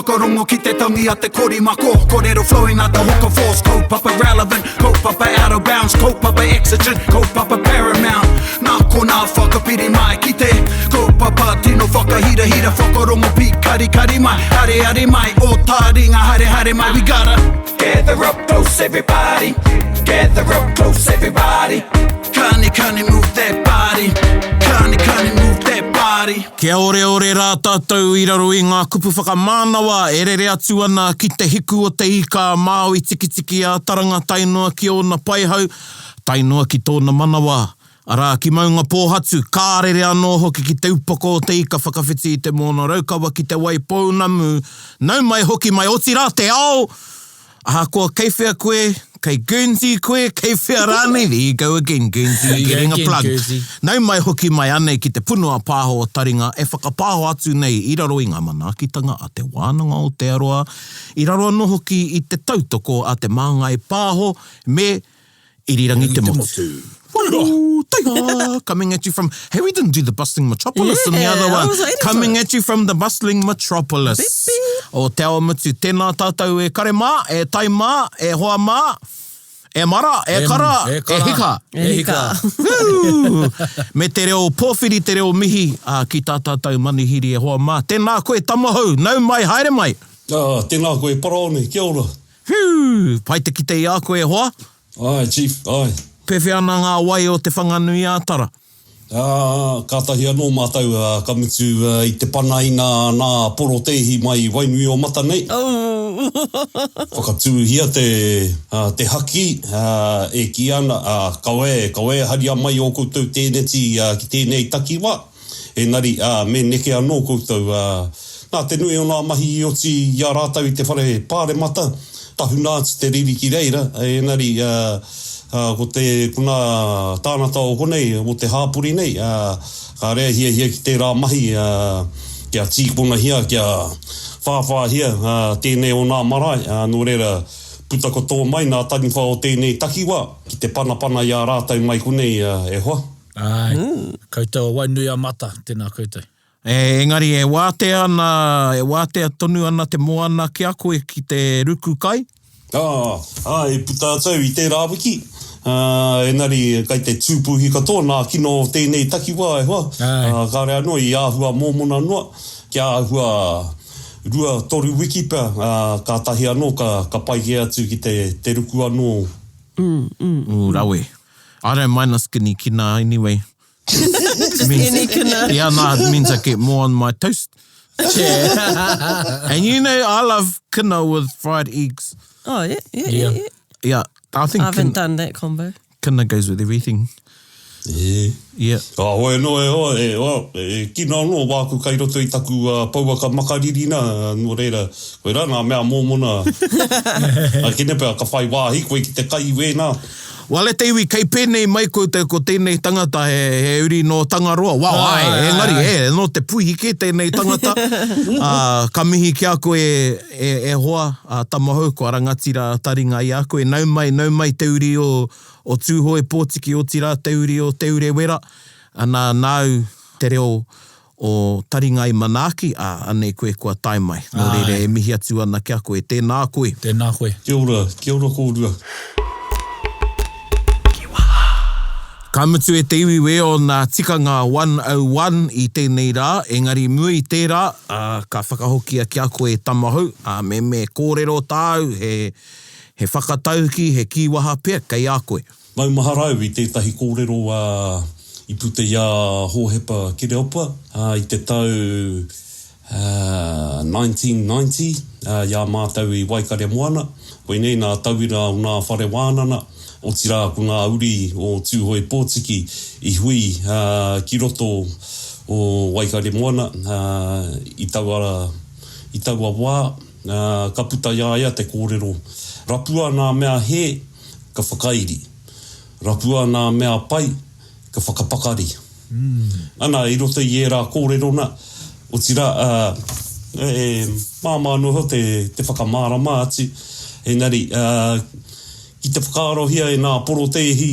Whakarongo ki te tangi a te korimako Korero flowing like the hook of force Kaupapa relevant, kaupapa out of bounds Kaupapa exigent, kaupapa paramount Nā konā whakapiri mai ki te Kaupapa tino whakahirahira Whakarongo pīkarikari mai, areare mai Ō tāringa haere haere mai We gotta gather up close everybody Gather up close everybody Kani kani move that body Kani kani move that body Kia oreore rā tātou i raro i ngā kupu whakamānawa e rere atu ana ki te hiku o te ika a Māui Tikitiki a Taranga tae noa ki ōna paihau, tae noa ki tōna manawa, arā, ki Maungapōhatu, ka rere anō hoki ki te upoko o te ika whakawhiti i te Moana Raukawa ki Te Waipounamu, nau mai hoki mai, otirā te ao! Ahakoa kei whea koe, kei Guernsey koe, kei whea rānei, there you go again, Guernsey, There you go getting a again, plug. Guernsey. Nau mai hoki mai anei ki te punua pāho o Taringa e whakapāho atu nei i raro i ngā manaakitanga a Te Wānanga o Aotearoa, i raro anō hoki i te tautoko a Te Māngai Pāho me Irirangi Te Motu. Woo! Taiha! Coming at you from, hey, we didn't do the bustling metropolis in the Yeah, other I one. was waiting for Coming it. at you from the bustling metropolis. Beep, beep. O Te Awamutu, tēnā tātou e kare mā, e tai mā, e hoa mā, e mara, e kara, E e kara. hika. E hika. Woo! Me te reo pōwhiri, te reo mihi ā, ki tā tātou manuhiri e hoa mā. Tēnā koe Tamahou, nau mai, haere mai. Ah, tēnā koe Paraone, kia ora. Whew! Pai te kite i a koe e hoa. Ae, Chief, ae. Pēwhea ana ngā wai o Te Whanganui-ā-Tara? Ā, kātahi anō mātou ka mutu i te pana i nā, nā porotēhi mai i Wainuiomata nei. Whakatūhia te, te haki, e kī ana, kawe, kawe haria mai ō koutou tēneti ki tēnei takiwā. Engari, ā, me neke anō koutou, ā, nā te nui o ngā mahi i oti i a rātou i te whare pāremata, tahuna atu te riri ki reira, engari, ā, ā, ko te, ko ngā tāngata o konei, o te hāpori nei, ā, kāre e hiahia ki tērā mahi, ā, kia tīkonahia, kia whāwhāhia, ā, tēnei o ngā marae, ā, nō reira, puta katoa mai ngā taniwha o tēnei takiwā ki te panapana i a rātou mai konei, ā, e hoa. Āe, koutou o Wainuiamata, tēnā koutou. Engari e wātea ana, e wātea tonu ana te moana ki a koe ki te ruku kai? Ā, āe, i puta atu au i tērā wiki, ā, engari kai te tūpuhi katoa nā kino o tēnei takiwā e hoa, ā, kāre anō i āhua mōmona noa, kia āhua rua, toru wiki pea, ā, kātahi anō ka, ka pai kē atu ki te, te ruku anō. Ū, rawe. I don't mind a skinny kina anyway. Just any kina. Yeah, no, it means I get more on my toast. Yeah. and you know, I love kina with fried eggs. Oh, yeah, yeah, yeah. Yeah, yeah. I think I haven't kin done that combo. Kina goes with everything. E. Yeah. Ka hoi anō e hoa, e, well, e kina anō wāku kai roto i taku uh, pouaka makariri nā, nō reira, koirā ngā mea mōmona. A kene pea ka whai wāhi koe ki te kai i wēnā. Well, e te iwi, kei pēnei mai koutou ko tēnei tangata he, he uri nō Tangaroa. Well, Ai, ai, ai, engari, ai. e, nō te puihi kē tēnei tangata. Ā, ka mihi ki a koe e, e hoa, a Tamahou, kua rangatira a taringa i a koe. Nau mai, nau mai te uri o, o Tūhoe Pōtiki, otirā te uri o Te Urewera. Ana, nāu te reo o taringa i manaaki, ā, anei koe kua tae mai. Nō reira e mihi atu ana ki a koe. Tēnā koe. Tēnā koe. Kia ora, kia ora kōrua. Ka mutu e te iwi wē ōna tikanga 101 i tēnei rā, engari mua i tērā, ā, ka whakahokia ki a koe e Tamahou, ā, me me kōrero tāu, he, he whakatauki, he kīwaha pea kei a koe. Maumahara au i tētahi kōrero i puta i a Hōhepa Kereopa i te tau 1990 i a mātou i Waikaremoana. Koinei nā tauira o nā whare wānana, otirā ko ngā uri o Tūhoe Pōtiki i hui ki roto o Waikaremoana i taua, i taua wā. Ka puta i a ia te kōrero, Rapua nā mea hē, ka whakairi. Rapua nā mea pai, ka whakapakari. Ana, i roto i ērā kōrero nā, otirā, e māmā noa iho te, te whakamārama atu, engari, ki te whakaarohia e nā porotēhi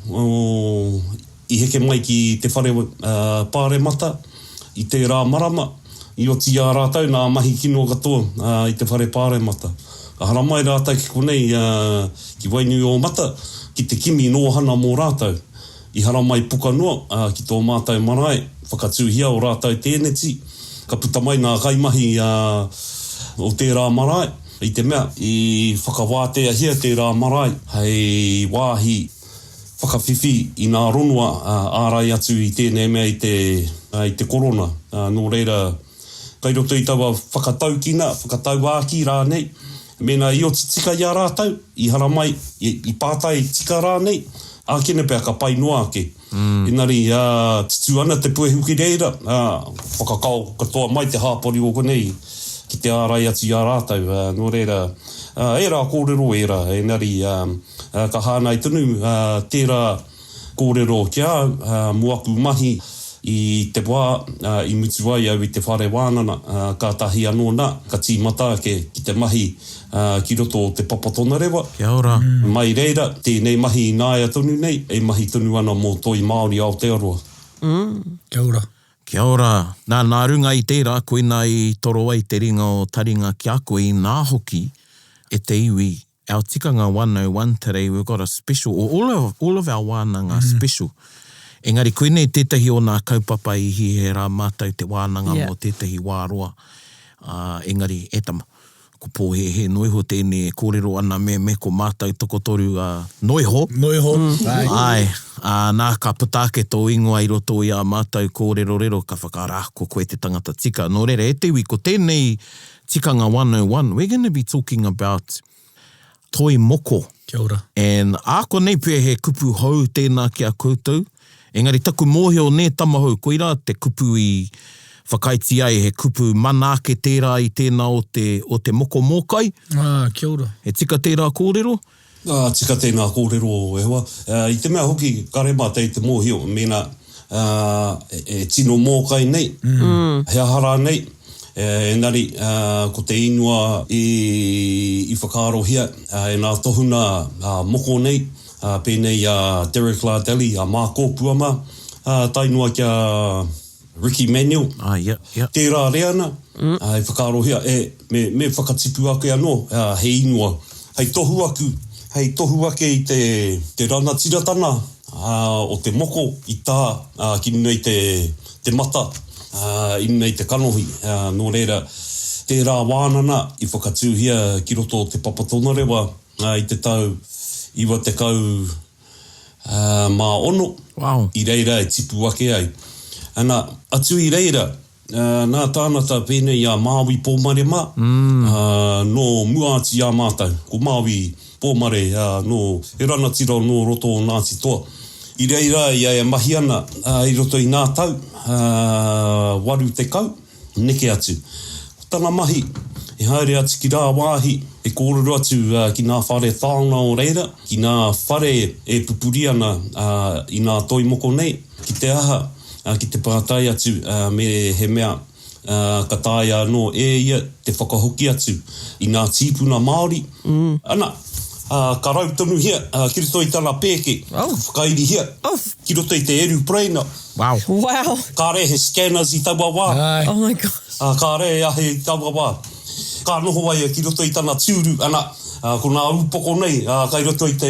o, i heke mai ki te whare pāremata i tērā marama. I oti i a rātou nā mahi kino katoa i te whare pāremata. Ka haramai rātou ki konei, ki Wainuiōmata, ki te kimi nōhana mō rātou. I haramai poka noa ki tō mātou marae, whakatūhia ō rātou tēneti, ka puta mai ngā kaimahi o tērā marae, i te mea i whakawāteahia tērā marae hei wāhi whakawhiwhi i nā ronua ārai atu i tēnei mea i te, i te korona. Nō reira, kai roto i taua whakataukina, whakatauākī rānei, mēnā i oti tika i a rātou, i haramai, i pātai tika rānei, ākene pea ka pai noa ake. Engari, ā, tutū ana te puehu ki reira, ā, whakakao katoa mai te hāpori o konei ki te ārai atu i a rātou. Ā, nō reira, ā, ērā kōrero ērā, engari, ā, ka hāngai tonu, ā, tērā kōrero ki a au, ā, mō aku mahi i te wā, ā, i mutu ai au i te whare wānana, ā, kātahi anō nā, ka tīmata ake ki te mahi, ā, ki roto o Te Papa Tonarewa. Kia ora. Mai reira, tēnei mahi ināia tonu nei, e mahi tonu ana mō Toi Māori Aotearoa. Kia ora. Kia ora. Nā, nā runga i tērā, koinā i toro ai te ringa o Taringa ki a koe inā hoki e te iwi, our tikanga 101 today, we've got a special, or all of, all of our wānanga are special. Engari koinei tētahi o nā kaupapa i hiahia rā mātou te wānanga mō tētahi wā roa, ā, engari, e tama. Ko pōhēhē noa iho tēnei e kōrero ana me, me ko mātou tokotoru a Noiho. Noiho, āe. Āe, ā, nā, ka puta ake tō ingoa i roto i ā mātou kōrerorero, ka whakaara, ko koe te tangata tika. Nō reira, e te iwi, ko tēnei tikanga 101, we're gonna be talking about toi moko. Kia ora. And ākonei pea he kupu hou tēnā ki a koutou, engari taku mōhio nē Tamahou, koirā te kupu i whakaaetia ai he kupu mana ake tērā i tēnā o te, o te moko mōkai. Ā, kia ora. He tika tērā kōrero? Ā, tika tēnā kōrero e hoa. I te mea hoki, kare mātou i te mōhio mēnā e tino mōkai nei, he aha rānei, engari ko te ingoa i whakaarohia e ngā tohunga moko nei, pēnei i a Derek Lardelli, a Mark Kōpua mā, tae noa ki a Ricky Manuel, tērā reanga, i whakaarohia, e, me, me whakatipu ake anō he ingoa hei tohu aku, hei tohu ake i te, te ranatiratanga o te moko i tā ki runga i te, te mata, i runga i te kanohi. Nō reira, tērā wānana i whakatūhia ki roto o Te Papa Tongarewa i te tau 90 mā ono, Wow. i reira e tipu ake ai. Ana, atu i reira, nā tāngata pēnei i a Māui Pōmare mā, nō mua atu i a mātou, ko Māui Pōmare, nō, he ranatira nō roto o Ngāti Toa. I reira ia e mahi ana i roto i ngā tau 80. Neke atu. Ko tana mahi, he haere atu ki rāwāhi, he kōrero atu ki ngā whare taonga o reira, ki ngā whare e pupuri ana i ngā toi moko nei, ki te aha, ki te pātai atu me he mea ka taea anō e ia te whakahoki atu i ngā tīpuna Māori. Ana, ka rau tonuhia ki roto i tana pēke, ka whakairihia ki roto i te erupereina. Wow. Wow. Kāre he scanners i taua wā. Aye. Oh my gosh. Ā, kāre e ahe i taua wā. Ka noho a ia ki roto i tana tūru, ana, ā, ko ngā ūpoko nei, ā, kai roto i te,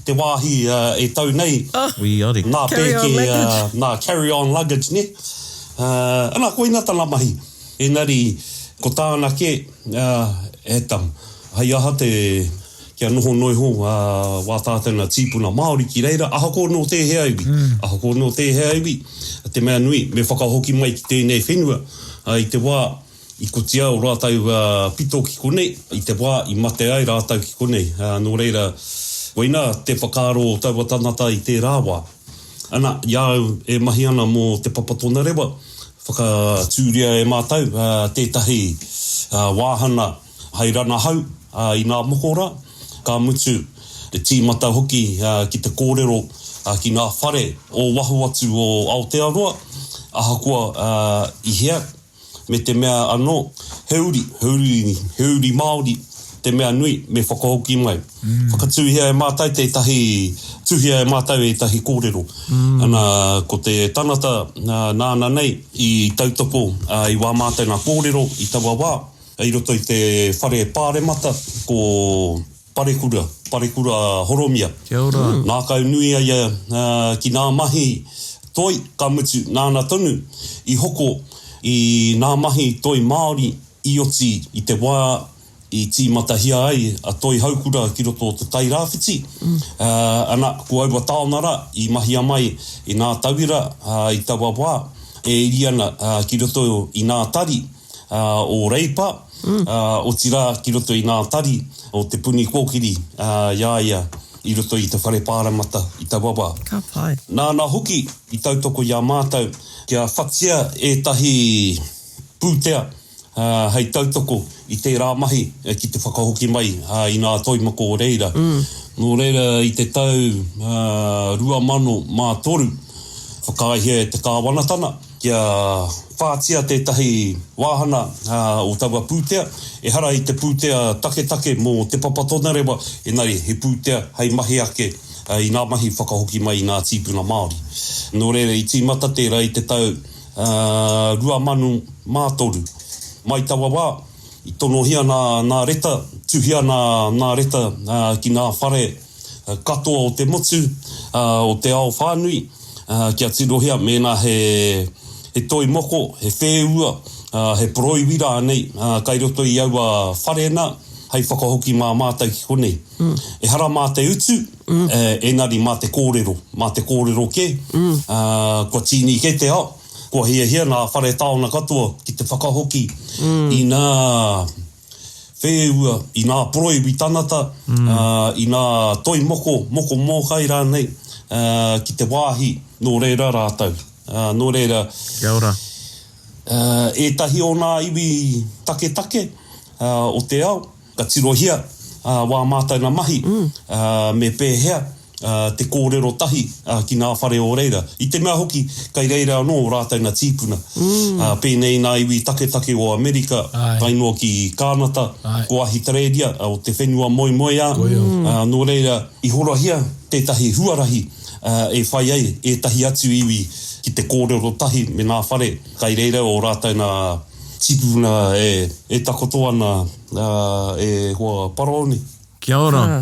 te wāhi, ā, e tau nei. Oh. Wī ari. Nā Carry on pēke, ā, luggage. nā carry on luggage, nē. Ā, ana, koina tana mahi. Engari, ko tāna kē, ā, e tama, hei aha te, kia noho noa iho wā tātou nā tīpuna Māori ki reira, ahakoa nō tēhea iwi, ahakoa nō tēhea iwi, te mea nui, me whakahoki mai ki tēnei whenua i te wā i kotia ō rātou pito ki konei, i te wā i mate ai rātou ki konei. Nō reira, koinā te whakaaro o taua tangata i tērā wā. Ana, i a au e mahi ana mō Te Papa Tonarewa, whakatūria e mātou tētahi wāhanga Hai ranahau i ngā mokora, ka mutu te tīmata hoki ki te kōrero ki ngā whare o waho atu o Aotearoa, ahakoa i hea, me te mea anō, he uri, he uri, he uri Māori. te mea nui me whakahoki mai. Whakatūhia e mātou tētahi, tuhia e mātou ētahi kōrero. Ana, ko te tangata nāna nei i tautoko i wā mātou nā kōrero i taua wā, i roto i te whare pāremata, ko Parekura, Parekura Horomia. Kia ora. Ngākau nui a ia ki nā mahi toi, ka mutu, nāna tonu i hoko i nā mahi toi Māori i oti i te wā i tīmatahia ai a Toi Haukura ki roto o Te Tai Rāwhiti, ana, ko aua taonga rā i mahia mai i nā tauira i taua wā e iri ana ki roto i nā tari o Reipa, otirā ki roto i nā tari o Te Puni Kōkiri i a ia i roto i te Whare Pāremata i taua wā. Ka pai. Nāna hoki i tautoko i a mātou kia whatia ētahi pūtea hei tautoko i tērā mahi ki te whakahoki mai i ngā toi moko o reira. Nō reira i te tau 2003, whakaaehia e te kāwanatana kia whātia tētahi wāhanga o taua pūtea, ehara i te pūtea taketake mō Te Papa Tongarewa, engari he pūtea hei mahi ake i ngā mahi whakahoki mai i ngā tīpuna Māori. Nō reira i tīmata tērā i te tau 2003. Mai taua wā, i tonohia nā, nā reta, tuhia nā, nā reta ki ngā whare katoa o te motu, o te ao whānui, kia tirohia mēnā he, he toi moko, he whēua, he poroiwi rānei kai roto i aua whare nā, hei whakahoki mā mātou ki konei. Ehara mā te utu, engari mā te kōrero, mā te kōrero kē, kua tīni kē te ao, kua hiahia ngā whare taonga katoa ki te whakahoki i ngā whēua, i ngā poroiwi tangata, i ngā toi moko, moko mōkai rānei, ki te wāhi nō reira rātou. Nō reira, Kia ora. ētahi o ngā iwi taketake o te ao, Ka tirohia wā mātou nā mahi, me pēhea te kōrero tahi ki ngā whare o reira. I te mea hoki, kei reira anō ō rātou nā tīpuna. Pēnei i ngā iwi taketake o Amerika, tae noa ki Kānata, ko Ahitereiria, o te whenua moemoeā. Nō reira, i horahia tētahi huarahi e whai ai ētahi atu iwi ki te kōrero tahi me ngā whare kei reira ō rātou nā tīpuna e takoto ana. E hoa Paraone. Kia ora.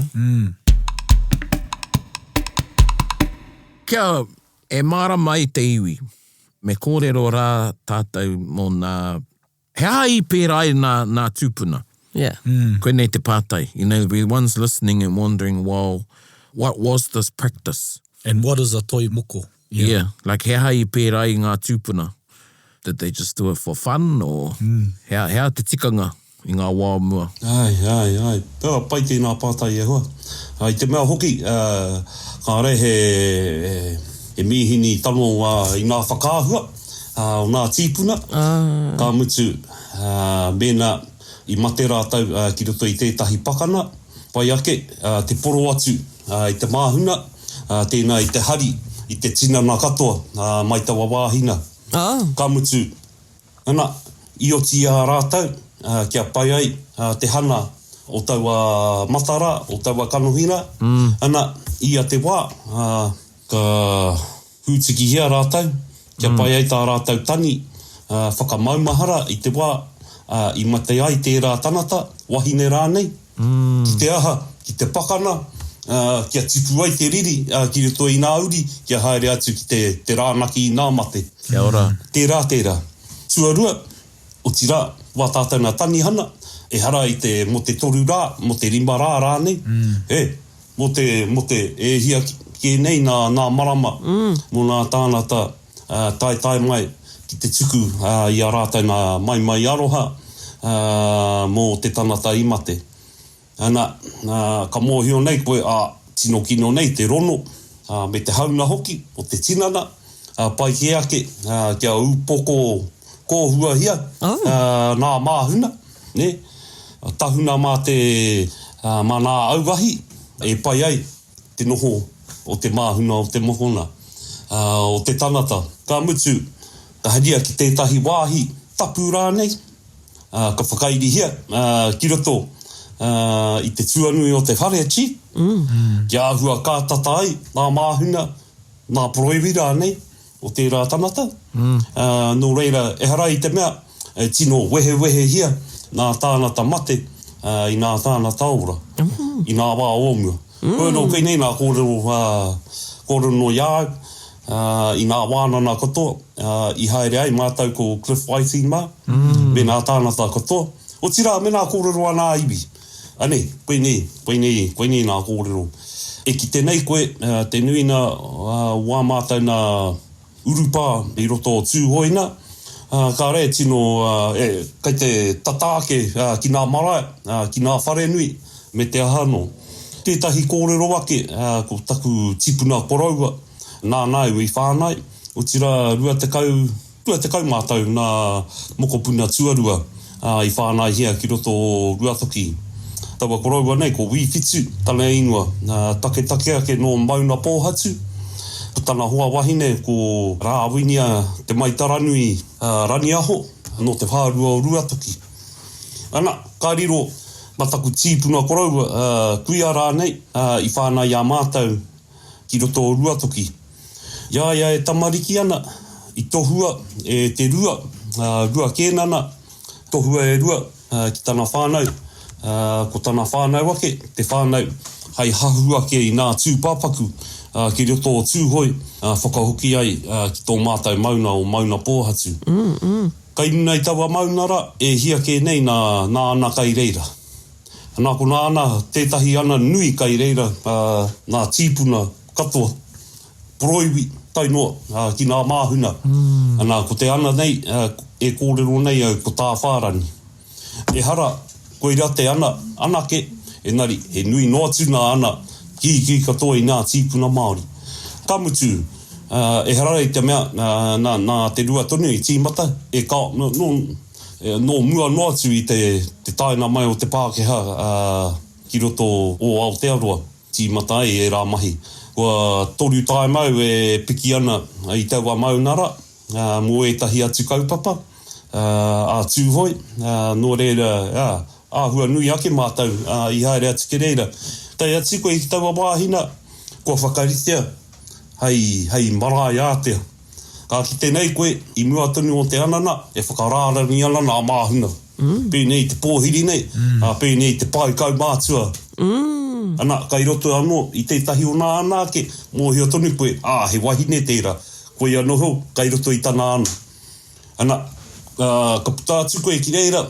Kia e mārama ai te iwi, me kōrero rā tātou mō nā, he aha i pērā ai nā, nā tūpuna? Yeah. Koinei te pātai. You know, the ones listening and wondering, well, what was this practice? And what is a toi moko? Yeah. yeah. Like he aha i pērā i ngā tūpuna? Did they just do it for fun or mm. he, he aha te tikanga i ngā wā o mua? Ai, ai, ai. Pea, pai tēnā pātai e hoa. I te mea hoki, uh, kāre he, he, he mīhini tango uh, i ngā whakaahua uh, o ngā tīpuna. Ah. Ka mutu, uh, mēnā i mate rātou uh, ki roto i tētahi pakana, pai ake uh, te poro atu uh, i te māhuna, ā, tēnā i te hari, i te tinana katoa, ā, mai taua wāhi nā. Ka mutu, ana, i oti i a rātou, ā, kia pai ai, ā, te hana o taua mata rā, o taua kanohi rā, ana, ia te wā, ā, ka hūtikihia rātou, kia pai ai tā rātou tangi, ā, whakamaumahara i te wā, ā, i mate ai tērā tangata, wahine rānei, Ki te aha? Ki te pakana, ā, kia tipu ai te riri, ā, ki roto i ngā uri, kia haere atu ki te, te rānaki i ngā mate. Kia ora. Tērā, tērā. Tuarua, otirā, wā tātou nā tangihana, ehara i te, mō te toru rā, mō te rima rā rānei, he, mō te, mō te, e hia kē nei nā, nā marama, mō ngā tāngata, ā, taetae mai ki te tuku i a rātou nā maimai aroha mō te tangata i mate. Ana, ka mōhio nei koe, ā, tino kino nei te rono, ā, me te hauna hoki o te tinana, ā, pai kē ake, ā, kia ūpoko kōhuahia, ā, nā māhuna, nē, tahuna mā te, ā, mā nā auahi e pai ai te noho o te māhuna o te mokona, ā, o te tangata. Ka mutu, ka haria ki tētahi wāhi tapu rānei, ā, ka whakairihia, ā, ki roto, i te tuanui o te whare, Chief, kia āhua kātata ai ngā māhunga, ngā poroiwi rānei o tērā tangata. Nō reira, ehara i te mea e tino wehewehehia ngā tāngata mate i ngā tāngata ora i ngā wā o mua. Hoi anō, koinei ngā kōrero, kōrero nō i a au, i ngā wānanga katoa i haere ai mātou ko Cliff Whiting mā, me ngā tāngata katoa. Otirā, me ngā kōrero a ngā iwi. Anei, koinei, koinei, koinei ngā kōrero. E kite nei koe, te nuinga o ā mātou nā urupā i roto o Tūhoe nā, kāre e tino, e, kei te tata ake ki ngā marae, ki ngā wharenui, me te aha anō. Tētahi kōrero ake, ko taku tipuna koroua, nāna au i whānai, otirā 20, 20 tau nā mokopuna tuarua i whānaihia ki roto o Ruatoki. Taua koroua nei ko Wī Whitu tana ingoa, taketake ake nō Maunapōhatu. Ko tana hoa wahine ko Rāwinia Te Maitaranui Raniaho nō te whārua o Ruatoki. Ana, ka riro mā taku tīpuna koroua, kuia rānei, i whānai i a mātou ki roto o Ruatoki. I a ia e tamariki ana, i tohua e te Rua, a Rua Kēnana, tohua e Rua ki tana whānau, ko tana whānau ake, te whānau hai hahu ake i nā tūpāpaku ki roto o Tūhoe, whakahoki ai ki tō mātou maunga o Maunapōhatu. Kai runga i taua maunga rā, e hia kē nei nā ana kai reira. Nā konā ana tētahi ana nui kai reira nā tīpuna katoa, poroiwi tae noa ki nā māhuna. Nā, ko te ana nei e kōrero nei au ko Tāwhārani. Ehara, koira te ana anake, engari he nui noa atu nā ana kīkī katoa i nā tīpuna Māori. Ka mutu, ehara i te mea nā, nā te rua tonu i tīmata, e kao, nō, Nō mua noa atu i te taenga mai o te Pākehā ki roto o Aotearoa, tīmata ai ērā mahi. Kua toru taima au e piki ana i taua maunga rā mō ētahi atu kaupapa a Tūhoe, nō reira, āhua nui ake mātou i haere atu ki reira. Tae atu koe ki taua wāhi nā, kua whakaritea hei marae ātea. Ka kite nei koe, i mua tonu o te anana, e whakarārangi ana nā māhunga. Pēnei i te pōhiri nei, ā, pēnei i te pae kaumātua. Ana, kai roto anō i tētahi o nā ana ake, mōhio tonu koe, ā, he wahine tērā, koia noho kai roto i tana ana. Ana, ka puta atu koe ki reira,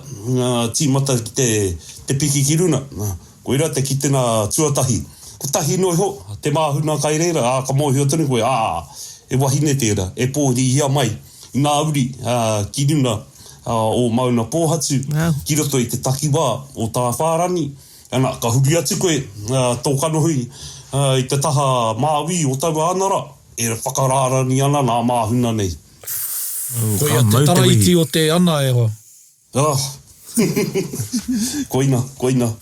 tīmata ki te, te piki ki runa. Koira te kitenga tuatahi. Kotahi noa iho te māhuna kai reira, ā, ka mōhio tonu koe, ā, he wahine tērā, e pōhirihia mai i ngā uri ki runa o Mauna Pōhatu, ki roto i te takiwā o Tāwhārani. Ana, ka huri atu koe tō kanohi i te taha māui o taua ana rā, e whakarārangi ana ngā māhuna nei. Koia te taraiti o te ana e hoa. Ah! Koina, koina.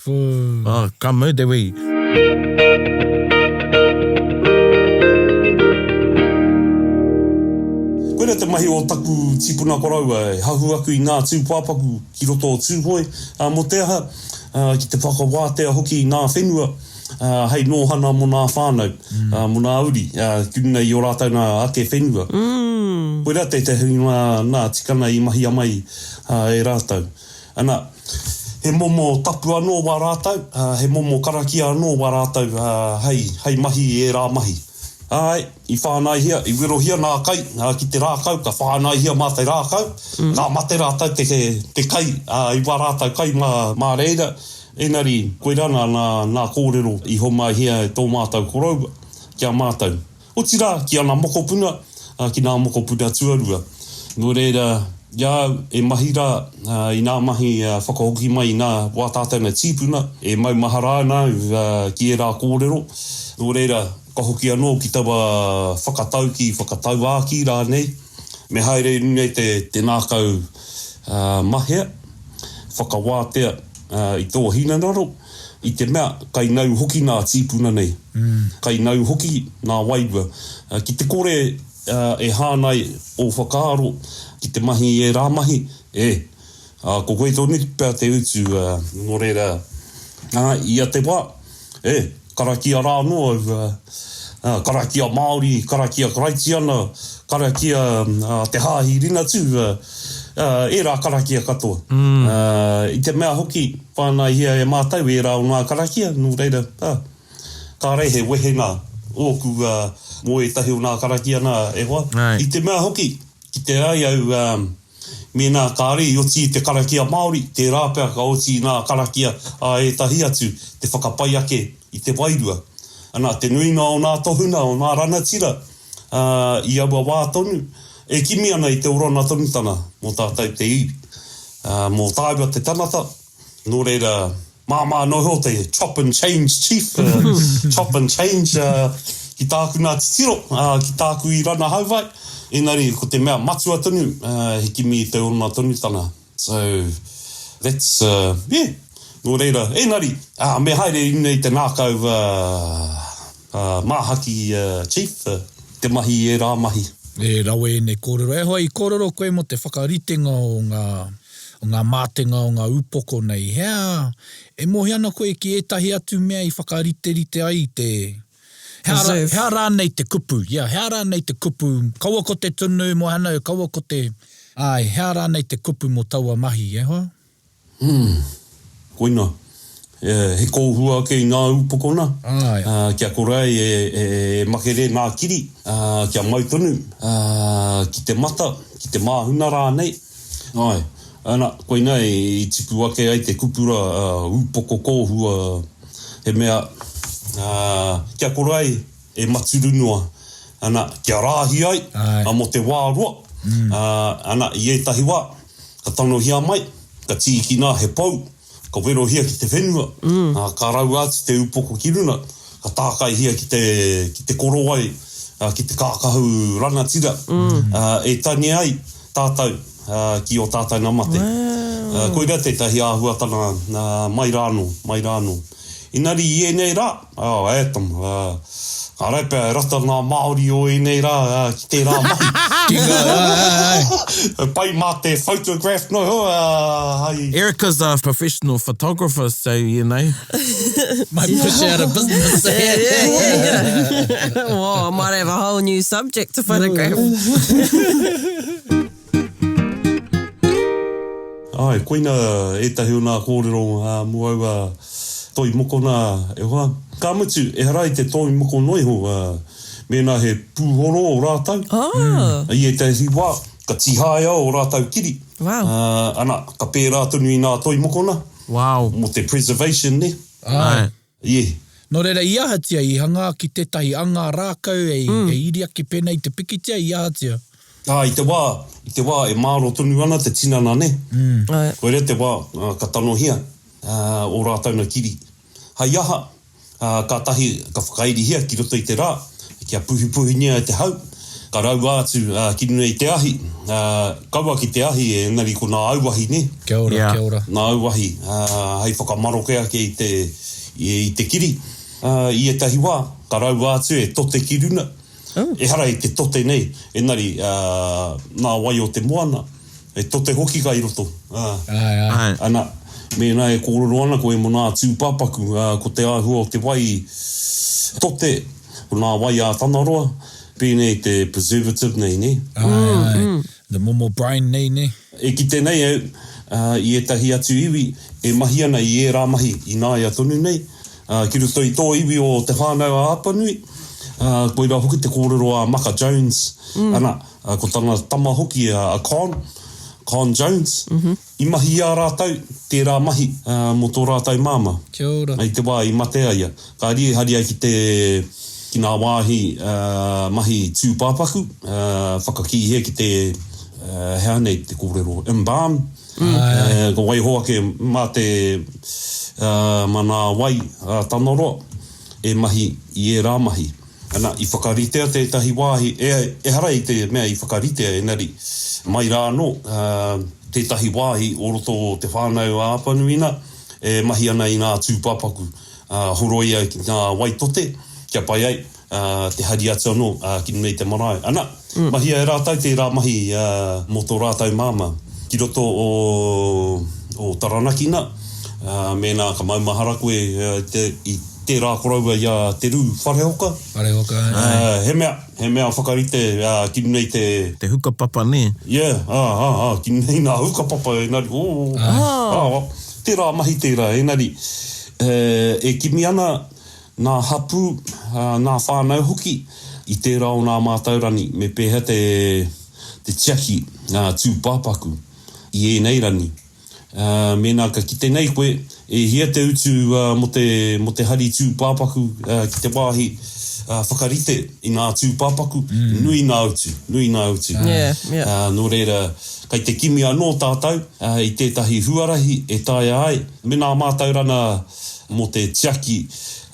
Ah, ka mau te wehi. Koina te mahi o taku tipuna koroua, e hahu aku i ngā tūpāpaku ki roto o Tūhoe, ā, mō te aha, ki te whakawātea hoki i ngā whenua hei nōhana mō ngā whānau, mō ngā uri, ki runga i ō rātou nā ake whenua. Koirā tētahi o ngā tikanga i mahia mai e rātou. Ana, he momo tapu anō wā rātou, he momo karakia anō wā rātou hei, hei mahi i ērā mahi. Āe, i whānaihia, i werohia ngā kai ki te rākau, ka whānaihia mā te rākau, ka mate rātou te, te kai, i wā rātou kai mā, mā reira, engari, koirā ngā, ngā, ngā kōrero i homaihia e tō mātou koroua ki a mātou. Otirā, ki ana mokopuna, ki nā mokopuna tuarua. Nō reira, i a au e mahi rā i nā mahi whakahoki mai i nā wā tātou nā tīpuna, e maumahara ana au ki ērā kōrero. Nō reira, ka hoki anō ki taua whakataukī, whakatauākī rānei, me haere i runga i te ngākau mahea, whakawātea i tō hinengaro, i te mea kai nau hoki nā tīpuna nei, kai nau hoki nā wairua. Ki te kore e hāngai ō whakaaro ki te mahi i ērā mahi, e, ko koe tonu pea te utu, nō reira. Ā, ia te wā, e, karakia rā anō au, ā, karakia Māori, karakia Karaitiana, karakia a te Hāhi Ringatū, ā, ērā karakia katoa. Ā, i te mea hoki, whānaihia e mātou ērā o ngā karakia, nō reira, ā, kāre he wehenga ōku mō ētahi o ngā karakia nā, e hoa. I te mea hoki, kite ai au, ā, Mēnā kāre i oti i te karakia Māori, tērā pea ka oti i ngā karakia a ētahi atu te whakapai ake i te wairua. Ana, te nuinga o ngā tohunga, o ngā ranatira, ā, i aua wā tonu, e kimi ana i te oranga tonutanga mō tātou te iwi, ā, mō tāua te tangata, nō reira, Māmā noa iho te chop and change chief, chop and change ki tāku nā titiro, ki tāku i ranahau ai. Engari ko te mea matua tonu, he kimi i te oranga tonutanga. So, that's, yeah, nō reira, engari, me haere i runga i te ngākau māhaki chief, te mahi i ērā mahi. E rawe ēnei kōrero. E hoa, i kōrero koe mō te whakaritenga o ngā o ngā mātenga o ngā upoko nei. He aha, e mōhio ana koe ki ētahi atu mea i whakariterite ai te, he aha, he aha rānei te kupu, yeah, he aha rānei te kupu, kaua ko te tunu, mōhio ana au, kaua ko te, āe, he aha rānei te kupu mō taua mahi, e hoa? Umm. Koina. He kōhua ake i ngā upoko nā, kia kore ai e makere ngā kiri, kia mau tonu ki te mata, ki te māhunga rānei. Āe, ana, koinā i tipu ake ai te kupu rā, upoko kōhua, he mea, kia kore ai e maturu noa, ana, kia rāhi ai, mō te wā roa, ana, i ētahi wā, ka tangohia mai, ka tīkina he pou, ka werohia ki te whenua, ā, ka raua atu te upoko ki runa, ka tākaihia ki te, ki te korowai, ā, ki te kākahu rangatira, ā, e tangi ai tātou, ā, ki ō tātou nā mate. Ā, koirā tētahi āhuatanga, ā, mai rānō, mai rānō. Engari i ēnei rā, oh, e tama, ā, kāre pea e rata ngā Māori o ēnei rā, ā, ki tērā mahi. Ki ngā, āe, āe, āe. Pai mā te photograph noa iho, ā, hai. Erica's a professional photographer, so you know. Might push you out of business. Yeah, yeah, yeah. Whoa, I might have a whole new subject to photograph. Āe, koina ētahi o nā kōrero mō aua toi moko nā e hoa. Ka mutu, ehara i te toi moko noa iho, mēnā he pūhoro ō rātou, i ētahi wā, ka tīhaea ō rātou kiri. Wow. Ana, ka pērā tonu i nā toi moko nā. Wow. Mō te preservation, nē. Āe. Ie. Nō reira, i ahatia, i hangā ki tētahi anga rākau e, e iri ake pēnei i te pikitia, i ahatia? Ā, i te wā, i te wā e māro tonu ana te tinana, nē? Āe. Koira te wā, ā, ka tanohia, ā, ō rātou na kiri. Hai aha, ā, kātahi ka whakairihia ki roto i te rā, kia puhipuhingia e te hau, ka raua atu, ā, ki runga i te ahi, ā, kaua ki te ahi, engari ko nā auahi, nē? Kia ora, Yeah. kia ora. Nā auahi, ā, hei whakamaroke ake i te, i te kiri. Ā, i ētahi wā, ka raua atu e tote ki runa. Ehara i te tote nei, engari, ā, nā wai o te moana, e tote hoki kai roto, ā. Āe, āe. Āe. Ana, mēnā e kōrero ana koe mō nā tūpāpaku, ā, ko te āhua o te wai tote, ko nā wai ā Tanaroa, pēnei te preservative nei, nē? Āe, āe. The momo brine nei, nē? E kite nei au, ā, i ētahi atu iwi e mahi ana i ērā mahi ināia tonu nei, ā, ki roto i tō iwi o Te Whānau-a-Apanui, ā, koirā hoki te kōrero a Maka Jones, ana, ā, ko tana tama hoki a Con, Con Jones, i mahi i a rātou tērā mahi, ā, mō tō rātou māmā. Kia ora. I te wā i mate a ia, ka rīharia ki te, ki ngā wāhi, ā, mahi tūpāpaku, ā, whakakīhia ki te, ā, he aha nei te kōrero, embalm, ā, ka waiho ake mā te, ā, mā ngā wai, ā, Tangaroa e mahi i ērā mahi. Ana, i whakaritea tētahi wāhi, e, ehara i te mea i whakaritea, engari, mai rā anō, ā, tētahi wāhi o roto o Te Whānau a Apanui nā, e mahi ana i ngā tūpāpaku, ā, horoia ki ngā wai tote, kia pai ai, ā, te hari atu anō, ā, ki runga i te marae. Ana, mahia e rātou tērā mahi, ā, mō tō rātou māmā. Ki roto o, o Taranaki nā, Mēnā ka maumahara koe i tērā koroua i a Te Rū Wharehoka. Wharehoka, āe. He mea, he mea whakarite ki runga i te. Te hukapapa, nē? Yeah, ā, ā, ā, ki runga i ngā hukapapa, engari, ō, ā, tērā mahi tērā, engari, e kimi ana ngā hapū, ngā whānau hoki i tērā o ngā mātaurani me pēhea te, te tiaki ngā tūpāpaku i ēnei rangi. Ā, mēnā ka kite nei koe, e hia te utu mō te, mō te hari tūpāpaku ki te wāhi whakarite i ngā tūpāpaku, nui ngā utu, nui ngā utu. Yeah, yeah. Ā, nō reira, kei te kimi anō tātou i tētahi huarahi e taea ai me ngā mātauranga mō te tiaki,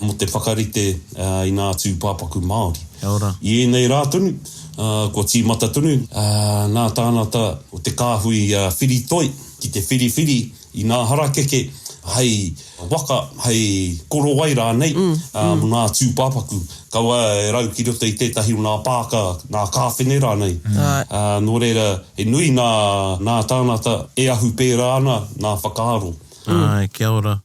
mō te whakarite i ngā tūpāpaku Māori. Kia ora. I ēnei rā tonu, kua tīmata tonu ngā tāngata o te kāhui whiritoi ki te whiriwhiri i ngā harakeke hei waka, hei korowai rānei mō ngā tūpāpaku, kaua e rau ki roto i tētahi o ngā pāka, ngā kāwhene rānei. Nō reira, he nui ngā tāngata e ahu pērā ana ngā whakaaro. Āe, kia ora.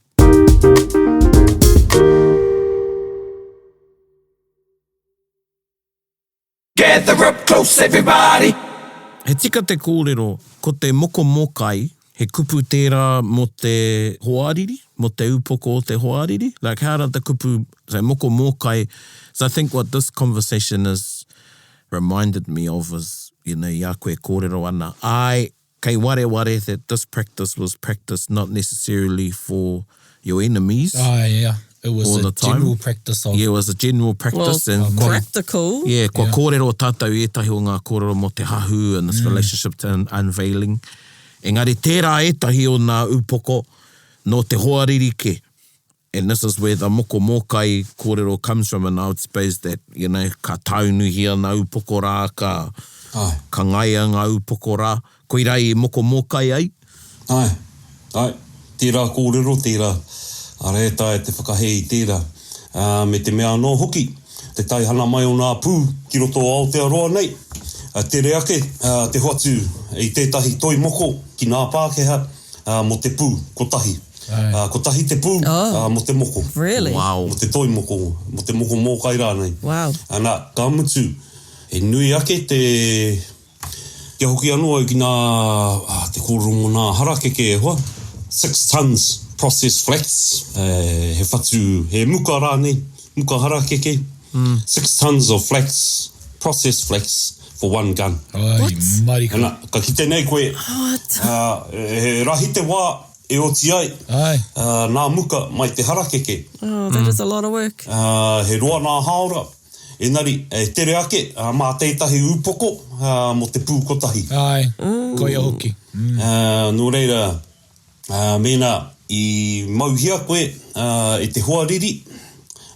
Gather up close everybody. He tika te kōrero, ko te mokomōkai, he kupu tērā mō te hoariri, mō te upoko o te hoariri? Like how does the kupu, so mokomōkai, so I think what this conversation has reminded me of is, you know, i a koe kōrero ana, āe, Kei wareware that this practice was practiced not necessarily for your enemies. Ah, yeah. It was all a the time. general practice of... Yeah, it was a general practice. Well, and kua, practical. Yeah, kua yeah. kōrero tātou i ētahi o ngā kōrero mō te hahu and this mm. relationship to un unveiling. Engari tērā ētahi o ngā upoko nō te hoariri kē. And this is where the moko mōkai kōrero comes from and I would suppose that, you know, ka tāunuhia ngā upoko rā, ka, Āe. ka ngaia ngā upoko rā. Koirā i moko mōkai ai? Āe, āe, tērā kōrero tērā, arā e taea te whakahē i tērā. Ā, me te mea anō hoki, te taihana mai o ngā pū ki roto o Aotearoa nei, tere ake te hoatu i tētahi toi moko ki ngā Pākehā, ā, mō te pū, kotahi. Ā, kotahi te pū, ā, mō te moko. Really? Wow. Mō te toi moko, mō te moko mōkai rānei. Wow. Ana, ka mutu, he nui ake te, kia hoki anō au ki nā, ā, te kōrero mō nā harakeke e hoa, six tons processed flax, he whatu, he muka rānei, muka harakeke, six tons of flax, processed flax, for one gun. Ai, What? marika. Ana, ka kite nei koe, What? ā, he rahi te wā e oti ai, Ai. ā, nā muka mai te harakeke. Oh, that is a lot of work. Ā, he roa nā hāora, engari, e tere ake, ā, mā tētahi ūpoko, ā, mō te pū kotahi. Ai, koia hoki. Ā, nō reira, Ā, mēnā i mauhia koe e te hoariri,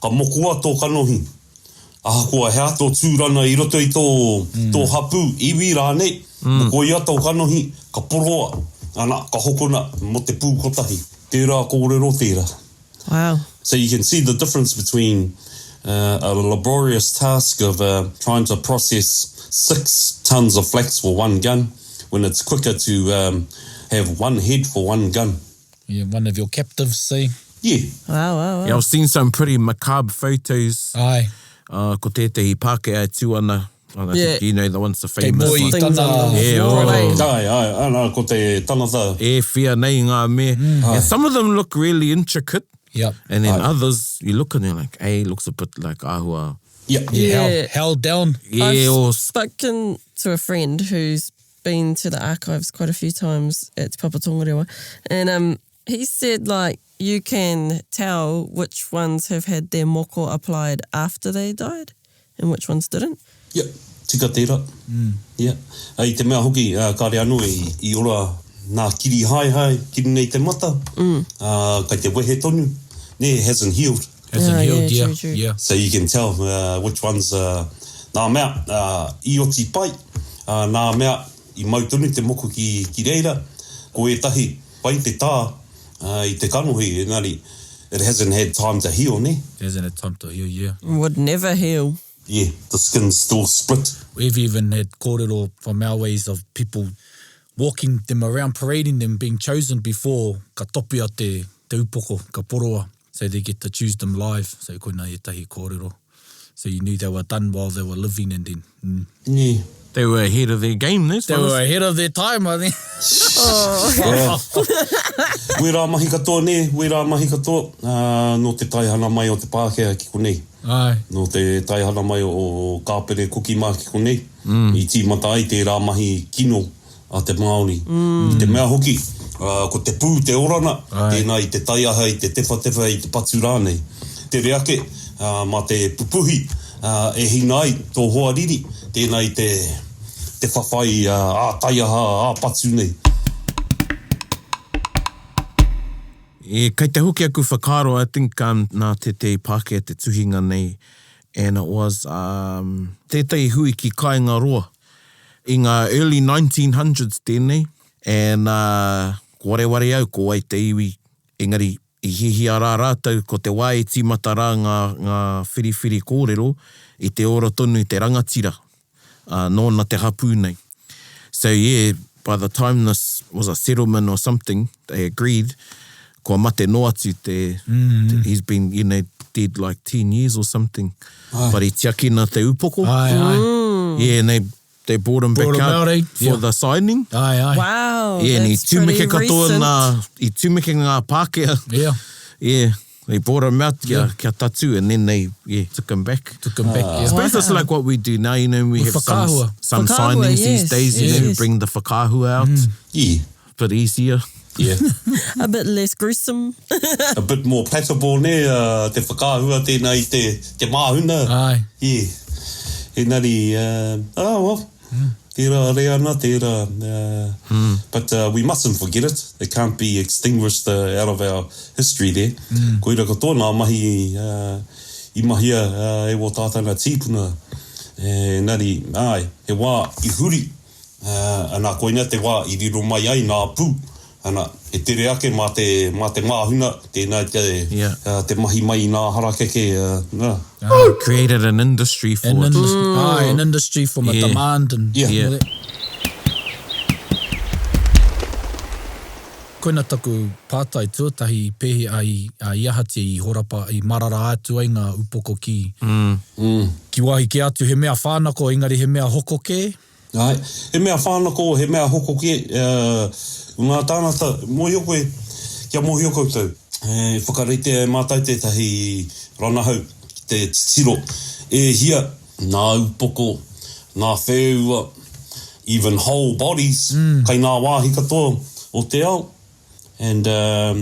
ka mokoa tō kanohi. Ahakoa he aha tō tūranga i roto i tō, tō hapū, iwi rānei, mokoia tō kanohi, ka poroa, ana, ka hokona mō te pū kotahi. Tērā kōrero tērā. Wow. So you can see the difference between a laborious task of trying to process six tons of flax for one gun when it's quicker to um, have one head for one gun. Yeah, one of your captives, see? Yeah. Wow, wow, wow. Yeah, I've seen some pretty macabre photos. Aye. Uh, ko tētehi Pākehā e tū ana. I Yeah. think you know the ones the Kei famous moe i one. Things tana... on the Yeah, floor, oh. eh? Aye, aye, ana, ko te tangata. E whia nei ngā me. And some of them look really intricate. Yep. And then Aye. others, you look and you're like, hey, looks a bit like āhua. Yeah. Yeah, Yeah. Held, held down. Yeah, I've or spoken to a friend who's been to the archives quite a few times at Te Papa Tongarewa, and um, he said like you can tell which ones have had their moko applied after they died and which ones didn't. Yep, tika tērā. Yeah. I te mea hoki, kāre anō i ora nā kiri haehae ki runga i te mata, ā, kei te wehe tonu, nē, hasn't healed. Hasn't Yeah, healed, yeah, yeah, true, true. yeah. So you can tell which ones, nā mea i oti pai, nā mea i mau tonu te moko ki, ki reira, ko ētahi pai te tā i te kanohi, engari it hasn't had time to heal, nē? Hasn't had time to heal, yeah. Would never heal. Yeah, the skin's still split. We've even had kōrero from our ways of people walking them around, parading them, being chosen before ka topia te. te upoko, ka poroa. So they get to choose them live. So koina ētahi kōrero. So you knew they were done while they were living and then, mm. Nē. They were ahead of their game, those They fellas. were ahead of their time, I think. Wērā mahi katoa, nē, wērā mahi katoa, ā, nō te taihana mai o te Pākehā ki konei. Āe. Nō te taihana mai o Kāpene Kuki mā ki konei, i tīmata ai tērā mahi kino a te Māori. I te mea hoki, ko te pū te oranga, tēnā i te taiaha, i te tewhatewha, i te patu rānei. Tere ake, mā te pupuhi e hinga ai tō hoariri, tēnā i te te whawhai ā-taiaha, ā-patu nei. E, kei te hoki aku whakaaro, I think um, nā tētehi Pākehā te tuhinga nei, and it was um, tētehi hui ki Kāingaroa. I ngā early 1900s tēnei, and uh, ko wareware au ko wai te iwi, engari i hihia rā rātou ko te wā i tīmata rā ngā, ngā whiriwhiri kōrero i te ora tonu te rangatira, uh, nōna te hapū nei. So yeah, by the time this was a settlement or something, they agreed, kua mate noa atu te, mm. te he's been, you know, dead like 10 years or something. Ai. But i tiakina te upoko. Ai, ai. Mm. Yeah, and they, they brought him brought back him out, out eh? for yeah. the signing. Ai, ai. Wow, yeah, and i that's pretty tumeke katoa recent. ngā, i tumeke ngā Pākehā. Yeah. Yeah. They brought him out kia, Yeah. kia tatu and then they yeah, took him back. Took him back, yeah. I suppose it's like what we do now, you know, we With have some, whakaahua. some Whakaahua, signings these yes, days, you yes. know, Yes. bring the whakaahua out. Mm. Yeah. Bit easier. Yeah. A bit less gruesome. A bit more palatable, nē, uh, te whakaahua tēnā i te, te māhuna. Ai. Yeah. Engari, uh, oh well, mm. tērā reana, tērā. Uh, mm. But uh, we mustn't forget it. It can't be extinguished uh, out of our history there. Mm. Koira katoa nā mahi uh, i mahia uh, e wō tātou nā tīpuna. Engari, ai, he wā i huri Ā, ana, koinā te wā i riro mai ai nā pū, ana, he tere ake mā te, mā te māhuna, tēnā te, Yeah. ā, te mahi mai i nā harakeke, ā, nā. Created an industry for An it. industry, aye, an industry from a Yeah. demand and Yeah. all Yeah. that. Koina taku pātai tuatahi i pēhi ai, ā, i ahatia i horapa, i marara atu ai ngā upoko ki, ki wāhi kē atu, he mea whānako engari he mea hoko kē. Āe, he mea whānako, he mea hoko kē, ngā tāngata, mōhio koe, kia mōhio koutou, e whakaritea e mātou tētahi ranahau ki te titiro e hia ngā upoko, ngā whēua, even whole bodies, kei ngā wāhi katoa o te ao. And um,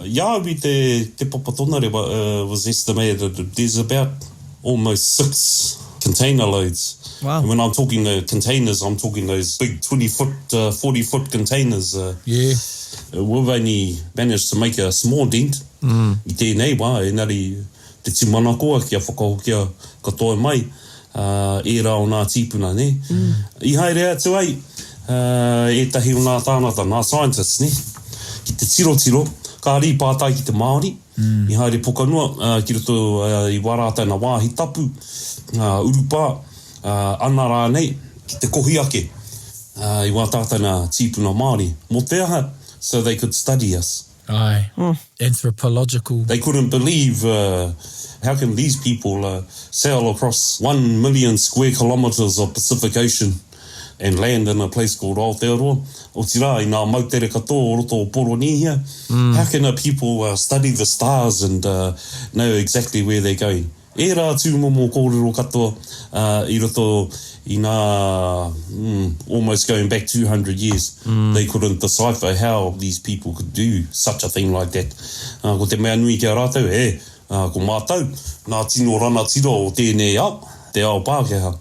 i a au i te, te Papa Tongarewa uh, was estimated that there's about almost six container loads. Wow. And when I'm talking the containers, I'm talking those big 20 foot, uh, 40 foot containers. Uh, Yeah. We've only managed to make a small dent mm. i tēnei wā, engari te tūmanakoa kia whakahokia katoa mai uh, ērā o nā tīpuna, nē. Mm. I haere atu ai uh, ētahi o nā tāngata, nā scientists, nē, ki te tirotiro, ka rī pātai ki te Māori, mm. i haere pokanoa uh, ki roto uh, i wā rātou nā wāhi tapu, uh, urupā, uh, ana rānei, ki te kohi ake uh, i wā tātou nā tīpuna Māori. Mō te aha, so they could study us. Aye. Anthropological. They couldn't believe uh, how can these people uh, sail across one million square kilometres of Pacific Ocean and land in a place called Aotearoa. Otirā, i ngā moutere katoa o roto o Poronīhia, mm. how can a people uh, study the stars and uh, know exactly where they're going? Ērā tūmomo kōrero katoa uh, i roto i ngā mm, almost going back 200 years. Mm. They couldn't decipher how these people could do such a thing like that. Uh, ko te mea nui ki a rātou, e, uh, ko mātou, ngā tino ranatira o tēnei ao, te ao Pākehā.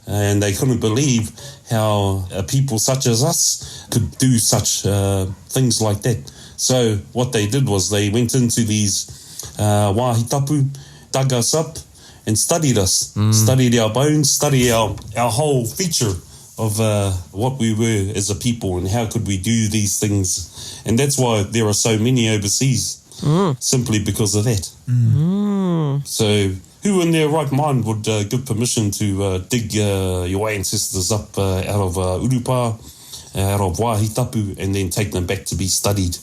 And they couldn't believe how uh, people such as us could do such uh, things like that. So what they did was they went into these uh, wāhi tapu, dug us up and studied us, mm. studied our bones, studied our, our whole feature of uh, what we were as a people and how could we do these things. And that's why there are so many overseas, mm. simply because of that. Mm. So who in their right mind would uh, give permission to uh, dig uh, your ancestors up uh, out of uh, urupa out of wāhi tapu and then take them back to be studied.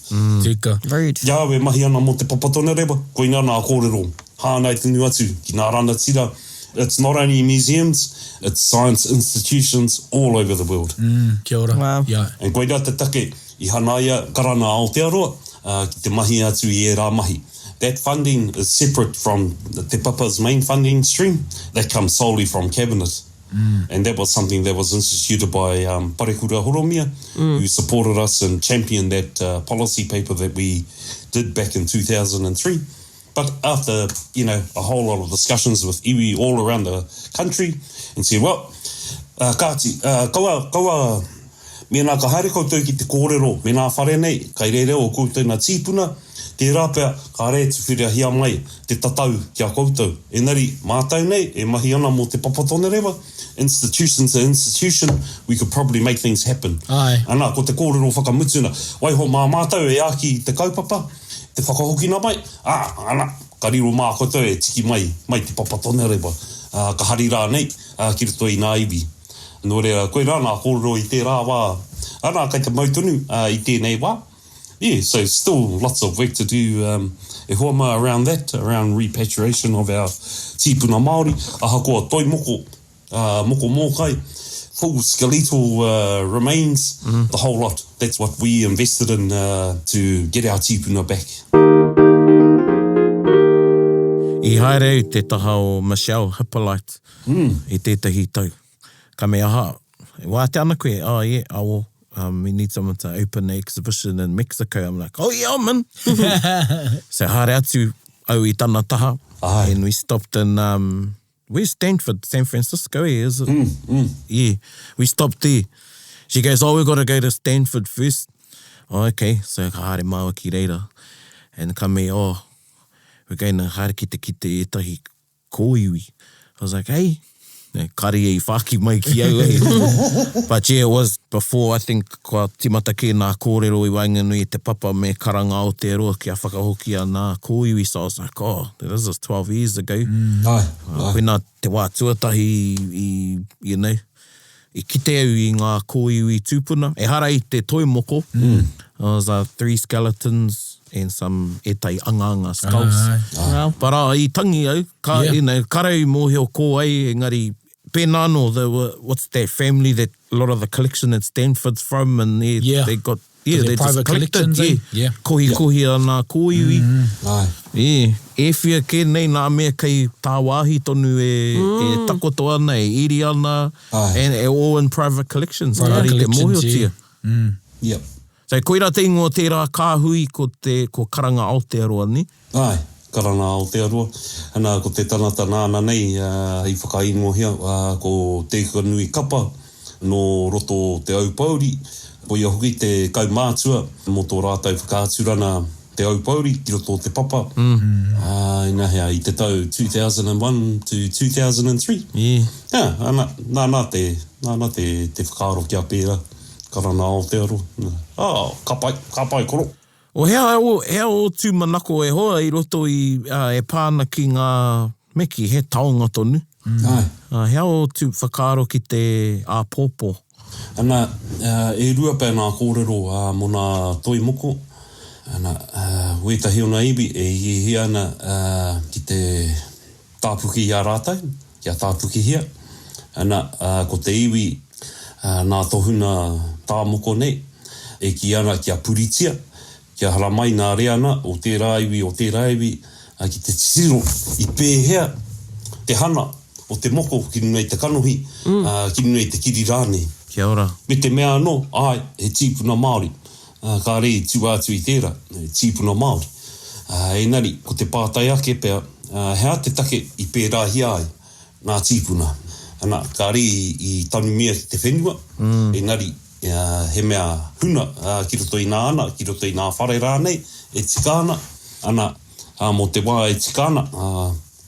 Tika. Rude. I a au e mahi ana mō Te Papa Tongarewa, koina nā kōrero hāngai tonu atu ki nā ranatira, it's not only museums, it's science institutions all over the world. Mm, kia ora. Wow. Yeah. And koina te take i hanaia Karana Aotearoa ki te mahi atu i ērā mahi. That funding is separate from Te Papa's main funding stream, that comes solely from Cabinet. And that was something that was instituted by um, Parekura Horomia, who supported us and championed that uh, policy paper that we did back in 2003. But after, you know, a whole lot of discussions with iwi all around the country and said, well, uh, kāti, uh, kaua, kaua, mēnā ka haere koutou ki te kōrero, mēnā whare nei, kai reira o koutou nā tīpuna, tērā pea, kāre e tuwherahia mai te tatau ki a koutou. Engari, mātou nei, e mahi ana mō Te Papa Tongarewa, institution to institution, we could probably make things happen. Āe. Ana, ko te kōrero whakamutuna, waiho mā mātou e āki i te kaupapa, te whakahokina mai, ā, ana, ka riro mā koutou e tiki mai, mai Te Papa Tongarewa, ā, ka hari rānei, ā, ki roto i ngā iwi. Nō reira, koirā ngā kōrero i tērā wā. Ana, kei te mau tonu, ā, i tēnei wā. Yeah, so still lots of work to do um, e hoa mā around that, around repatriation of our tīpuna Māori, ahakoa toi moko, uh, moko mōkai, full skeletal uh, remains, mm. the whole lot. That's what we invested in uh, to get our tīpuna back. I haere au te taha o Michelle Hippolyte mm. i tētahi tau. Ka me aha, e wātea ana koe, oh yeah, I will. Um, we need someone to open the exhibition in Mexico. I'm like, oh yeah, I'm in. so haere atu au i tana taha. Aye. And we stopped in, um, where's Stanford? San Francisco, eh, is it? Mm, mm. Yeah, we stopped there. She goes, oh, we've got to go to Stanford first. Oh, okay. So ka haere māua ki reira. And ka me, oh, we're going to haere ki te kite ētahi kōiwi. I was like, hey, kare ia i whāki mai ki au, eh. But yeah, it was before, I think, kua timata kē nā kōrero i waenganui i te papa me Karanga Aotearoa kia whakahokia nā kōiwi, so I was like, oh, this is 12 years ago. Mm, aye, aye. Koinā te wā tuatahi i, you know, I kite au i ngā kōiwi tūpuna, ehara i te toi moko, mm. It was uh, three skeletons and some ētahi angaanga skulls. Aye. Wow. But uh, i tangi au, ka, Yeah. you know, kare i mōhio ko ai, engari pēnā anō, there were, what's that family that a lot of the collection at Stanford's from, and they, Yeah. they got, yeah, They're they just private collected, collections, eh? yeah. Yeah. Kohi kohi a nā kōiwi. Aye. Yeah. E whia kē nei nā mea kei tāwāhi tonu e, e takoto ana, e iri ana, Aye. and e all in private collections. Private Kāre i te collections, mōhiotia. yeah. Yep. So koirā te ingoa o tērā kāhui ko te ko Karanga Aotearoa, nē? Āe, Karanga Aotearoa. Ana, ko te tangata nāna nei i whakaingohia, ko Te Hukanui Kapa nō roto o Te Aupōuri, koia hoki te kaumātua mō tō rātou whakaaturanga Te Aupōuri ki roto o Te Papa, ā, inahea, i te tau 2001 to 2003. Yeah. Jā, ana, nāna te, nāna te, te whakaaro kia pērā. Karanga Aotearoa. Oh, ka pai, ka pai koro. O hea o, hea ō tūmanako e hoa i roto i, ā, e pā ana ki ngā, me kī, he taonga tonu. Āe. Ā, hea ō tū whakaaro ki te āpōpō? Ana, e rua pea ngā kōrero mō ngā toi moko. Ana, wētahi o ngā iwi e hiahia ana ki te tāpuke i a rātou, kia tāpukehia. Ana, ko te iwi nā tohunga tā moko nei, e kī ana kia puritia, kia haramai ngā reanga o tērā iwi, o tērā iwi, ki te titiro i pēhea te hana o te moko ki runga i te kanohi, ki runga i te kiri rānei. Kia ora. Me te mea anō, āe, he tīpuna Māori. Kāre i tua atu i tērā, he tīpuna Māori. Engari, ko te pātai ake pea, he aha te take i pērāhia ai ngā tīpuna? Ana, kāre i tanumia ki te whenua, engari, he mea huna ki roto i ngā ana, ki roto i ngā whare rānei e tika ana, ana, mō te wā e tika ana,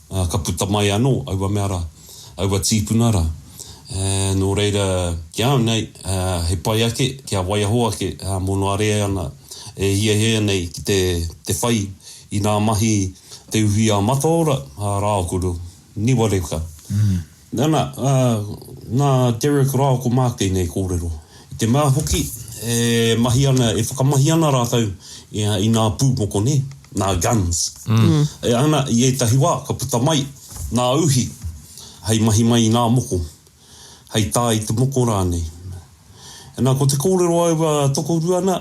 Ā, ka puta mai anō aua mea rā, aua tīpuna rā. Ā, nō reira, ki a au nei, ā, he pai ake, kia waiaho ake, ā, mō noa reanga e hiahia nei ki te, te whai i nā mahi te uhi a Mataora, ā, rāua ko Niwareka. Nana, ā, nā Derek rāua ko Mark tēnei kōrero. I te mea hoki e mahi ana, e whakamahi ana rātou i nā pū moko nē, nā guns. E ana i ētahi wā ka puta mai nā uhi hei mahi mai i nā moko, hei tā i te moko rānei. Nā, ko te kōrero aua tokorua nā,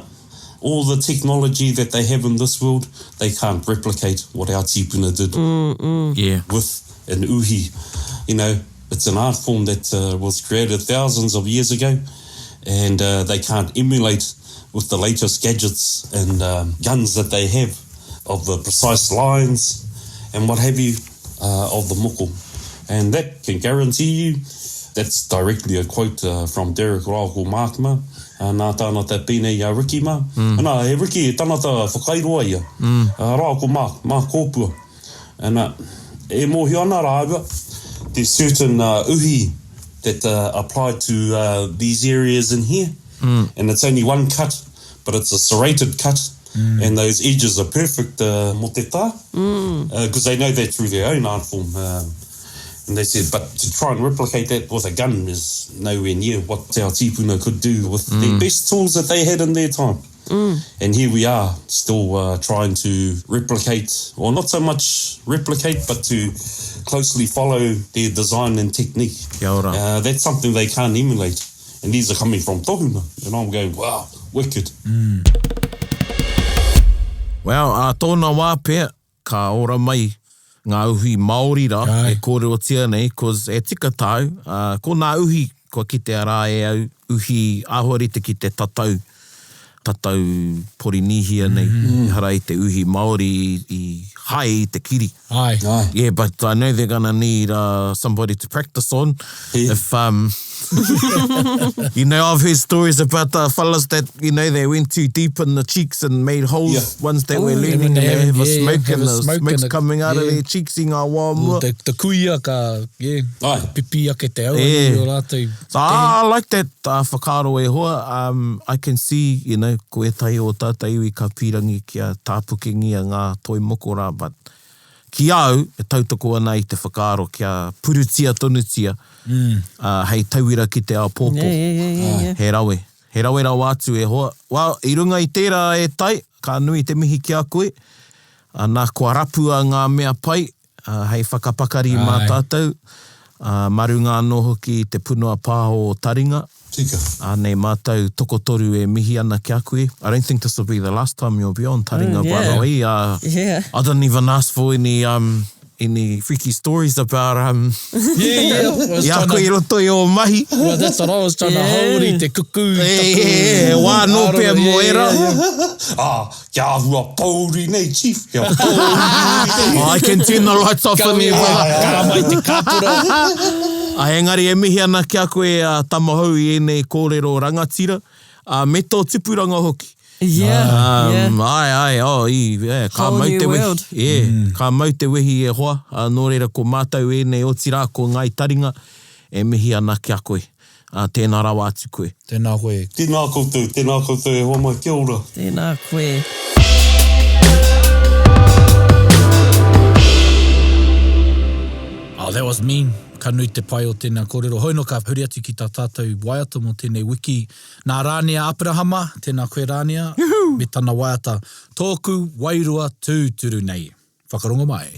all the technology that they have in this world, they can't replicate what our tīpuna did with an uhi. You know, it's an art form that was created thousands of years ago and they can't emulate with the latest gadgets and guns that they have of the precise lines and what have you of the moko. And that can guarantee you, that's directly a quote from Derek rāua ko Mark mā, nā tāna te pēnei i a Ricky mā. Ana, he Ricky, he tangata whakairoa ia, rāua ko Mark, Mark Kōpua. Ana, e mōhio ana rāua, there's certain uhi that apply to these areas in here, and it's only one cut, but it's a serrated cut, and those edges are perfect mō te tā, because they know that through their own art form. And they said, but to try and replicate that with a gun is nowhere near what our tīpuna could do with the best tools that they had in their time. And here we are still uh, trying to replicate, or not so much replicate, but to closely follow their design and technique. Kia ora. Uh, that's something they can't emulate. And these are coming from tohunga. And I'm going, wow, wicked. Well, ā tōna wā pea, ka ora mai ngā uhi Māori rā e kōrerotia nei, cause e tika tāu, ā, ko nā uhi kua kitea rā e au, uhi āhua rite ki te tatau, tatau Porinīhia nei, ehara i te uhi Māori i hae i te kiri. Aye. Aye. Yeah, but I know they're gonna need uh, somebody to practice on. Yeah. If um, you know, I've heard stories about the fellas that you know they went too deep in the cheeks and made holes. Yeah. Ones that were Oh, learning and and they they have a yeah, smoke have and a the smoke smoke's and a- coming out of yeah. their cheeks i ngā wā mua. Te, te kuia ka, yeah, Aye. ka pipi ake te aua Yeah. i o rātou. So I, I like that uh, whakaaro e hoa. Um, I can see, you know, ko ētahi o tātou iwi ka pīrangi kia tāpukengia ngā toi moko rā, but ki au, e tautoko ana i te whakaaro kia purutia tonutia uh, hei tauira ki te āpōpō. Yeah, yeah, yeah, yeah, yeah. He rawe. He rawe rawa atu e hoa. Well, i runga i tērā e Tai, ka nui te mihi ki a koe. Nā, kua rapua ngā mea pai hei whakapakari mā Āe. tātou, ā, mā runga anō hoki i te punua pāho o Taringa. Tika. Ānei mātou tokotoru e mihi ana ki a koe. I don't think this will be the last time you'll be on Taringa, Oh, by yeah. the way. Uh, Yeah. I didn't even ask for any, um, any freaky stories about um, Yeah, yeah. I was i a trying koe i to, roto i ō mahi. well, that's what I was trying to Yeah. hold i te kuku. E, e, e, he wā nō pea mō ērā. Ah, kia āhua pōuri nei, Chief. Kia pōuri nei. Oh, I can turn the lights off in here, brother. Ka mai te kāpura. Ai, engari e mihi ana ki a koe a Tamahou i ēnei kōrero rangatira, ā, me tō tipuranga hoki. Yeah, yeah. Um, ai, ai, oh, i, yeah, ka Whole mau new te wehi. world. Yeah, ka mau te wehi e hoa, ā, nō reira ko mātou ēnei, otirā ko Ngāi Taringa, e mihi ana ki a koe. Ā, tēnā rawa atu koe. Tēnā koe. Tēnā koutou, tēnā koutou e hoa mai, kia ora. Tēnā koe. Oh, that was mean. Ka nui te pai o tēnā kōrero. Hoi no ka huri atu ki tā tātou waiata mō tēnei wiki. Nā Rānia Aperahama, tēnā koe Rānia, me tana waiata, Tōku wairua tūturu nei. Whakarongo mai.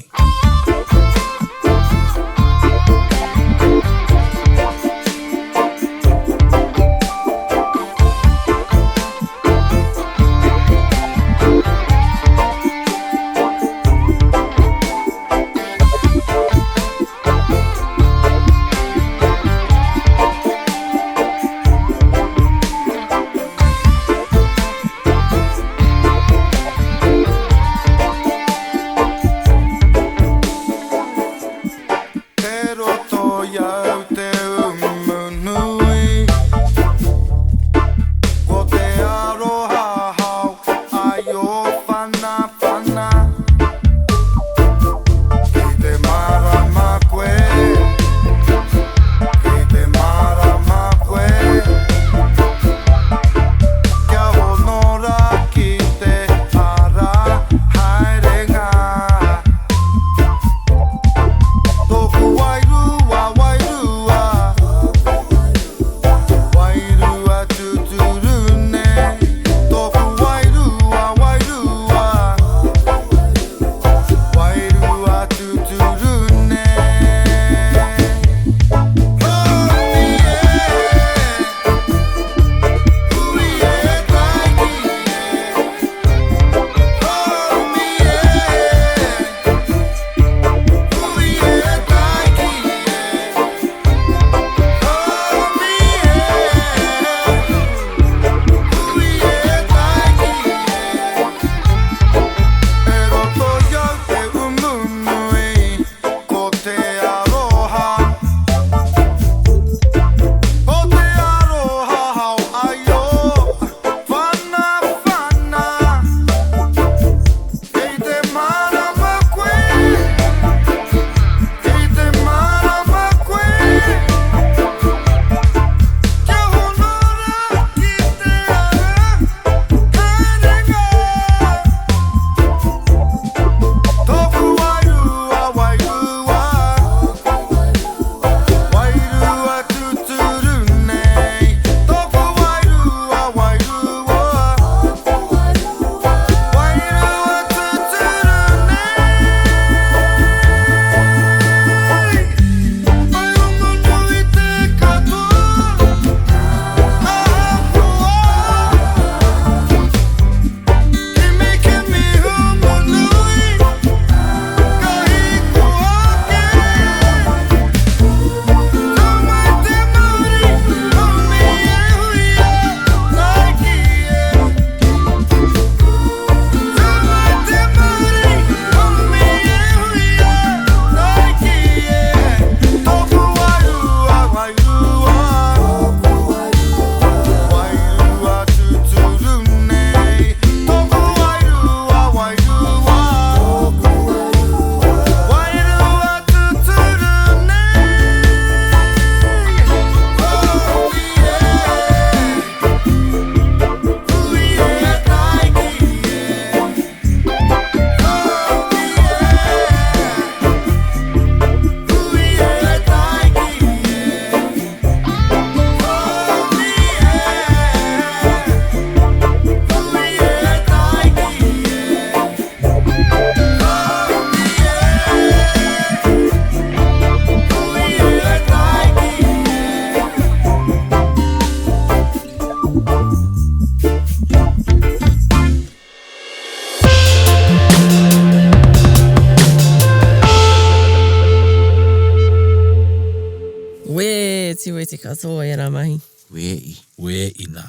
Wetiweti katoa ērā mahi. Wēi. Wēi nā.